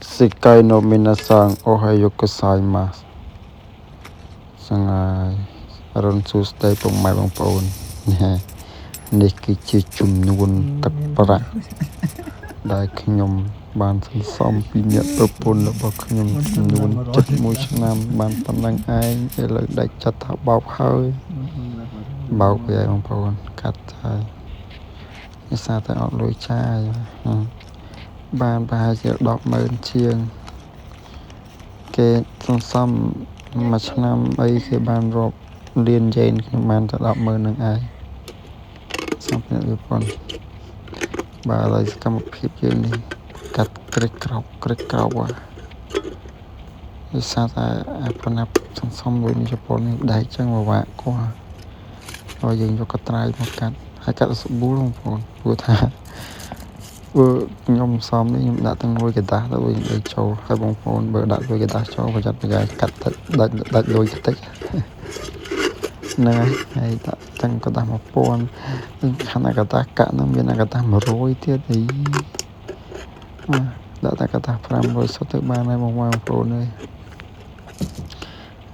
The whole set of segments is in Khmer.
世界の皆さんおはようございます សង្ហើយរុនសួស្តីពុកម៉ែបងប្អូននេះនេះគឺជាចំនួនទឹកប្រាក់ដែលខ្ញុំបានសន្សំពីអ្នកប្រពន្ធរបស់ខ្ញុំចំនួន71ឆ្នាំបានប៉ុណ្ណឹងឯងឥឡូវដាច់ចិត្តថាបោកហើយបោកវាឯងបងប្អូនកាត់ហើយដោយសារតែអត់លុយចាយបានប្រហែលជា100000ជាងគេសន្សំមួយឆ្នាំអីគេបានរាប់លានយ៉េនខ្ញុំបានតែ100000នឹងឯងសំអ្នកប្រពន្ធបាទឥឡូវសកម្មភាពយើងនេះកាត់ក្រិចក្រោកក្រិចក្រោកដោយសារតែអាប្រណាប់សន្សំលុយនៅជប៉ុននេះដែកចឹងពិបាកគាត់ហើយយើងយកកត្រៃមកកាត់ហើយកាត់ស្បួលបងប្អូនព្រោះថាបើខ្ញុំសំនេះខ្ញុំដាក់ទាំងលុយកដាស់ទៅវិញឲ្យចូលហើយបងប្អូនបើដាក់លុយកដាស់ចូលប្រយ័ត្នប្រយែងកាត់ដាច់ដាច់លុយតិចហ្នឹងហើយដាក់ទាំងកដាស់1000ខណៈកដាស់កាក់ហ្នឹងមានកដាស់100ទៀតអីដាក់តែកដាស់500សុទ្ធទៅបានហើយបងប្អូនអើយ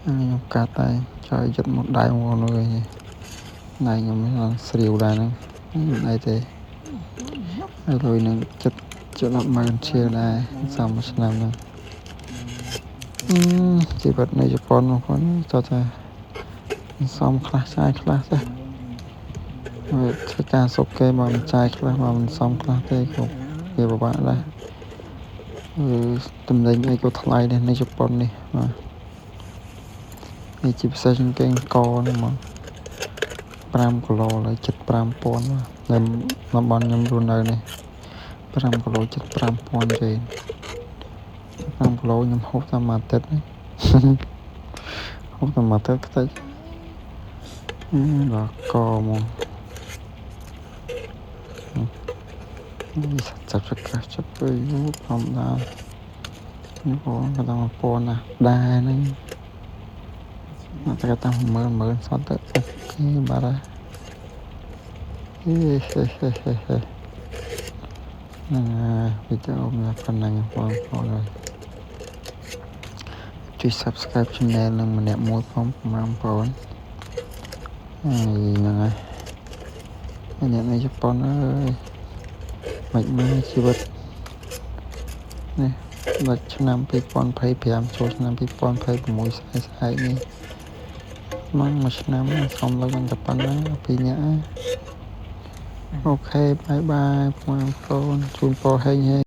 ខ្ញុំកាត់តែចោលចិត្តមកដៃបងប្អូនអើយដៃខ្ញុំឡើងស្រាវដែរហ្នឹងមិនអីទេហើយលុយនឹងចិត្តជិត100000ជាងដែរសំមួយឆ្នាំហ្នឹងជីវិតនៅជប៉ុនបងប្អូនតើថាសំខ្លះចាយខ្លះទេវាធ្វើការសុកគេមកមិនចាយខ្លះមកមិនសំខ្លះទេក៏វាពិបាកដែរគឺតំណែងអីក៏ថ្លៃដែរនៅជប៉ុននេះបាទនេះជាពិសេសជាងគេកហ្នឹងមក5គីឡូហើយជិត5000បាទនៅតំបន់ខ្ញុំរស់នៅនេះ5គីឡូជិត5000ទេ5គីឡូខ្ញុំហូបតែមួយអាទិត្យហូបតែមួយអាទិត្យខ្ទេចដល់កមកនេះចាប់ចក្រាស់ចាប់ទៅយូរធម្មតានេះបងក៏តាម1000ណាដែរហ្នឹងតែតាម10000សតទៅ OK បាទហើយហេហេហេហេហេហ្នឹងហើយវីដេអូមានប៉ុណ្ណឹងបងប្អូនហើយជួយ Subscribe Channel នឹងម្នាក់មួយផងបងប្អូនហើយហ្នឹងហើយអ្នកនៅជប៉ុនអើយមិនមើលជីវិតនេះដល់ឆ្នាំ2025ចូលឆ្នាំ2026ស្អែកស្អែកនេះមកមួយឆ្នាំសំលើមិនតែប៉ុណ្ណាពីរនាក់ OK bye bye បងប្អូនជូនពរហេងហេង។